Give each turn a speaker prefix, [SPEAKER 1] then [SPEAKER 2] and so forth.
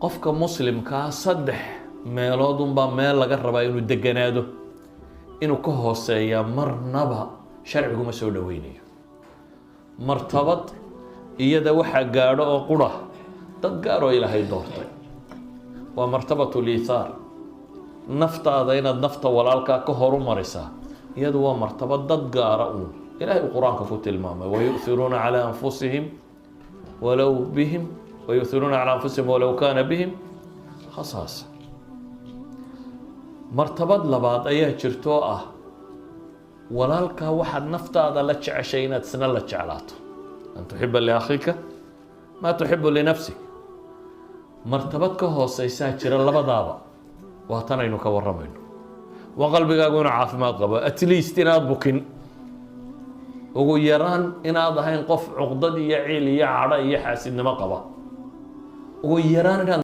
[SPEAKER 1] Qofka Muslimkaa saddex meelood unbaa meel laga rabaa inuu deganaado. Inuu ka hooseeyaa marnaba sharciguma soo dhoweynayo. Martabad iyada waxaa gaadho oo qura dad gaar oo Ilaahay doortay, waa martabat liithaar, naftaada inaad nafta walaalkaa ka horu marisaa. Iyadu waa martabad dad gaara uun Ilahay uu Qur-aanka ku tilmaamay: ويؤثرون على أنفسهم ولو بهم ويؤثرون على أنفسهم ولو كان بهم خصاصة. Martabad labaad ayaa jirtoo ah walaalkaa waxaad naftaada la jeceshay inaad isna la jeclaato, أن تحب لأخيك ما تحب لنفسك. Martabad ka hooseysaa jira labadaaba, waa tan aynu ka warramayno. Waa qalbigaagu inuu caafimaad qabo, at least inaad bukin, ugu yaraan inaad ahayn qof cuqdad iyo ciil iyo cadho iyo xaasidnimo qaba, ugu yaraan inaad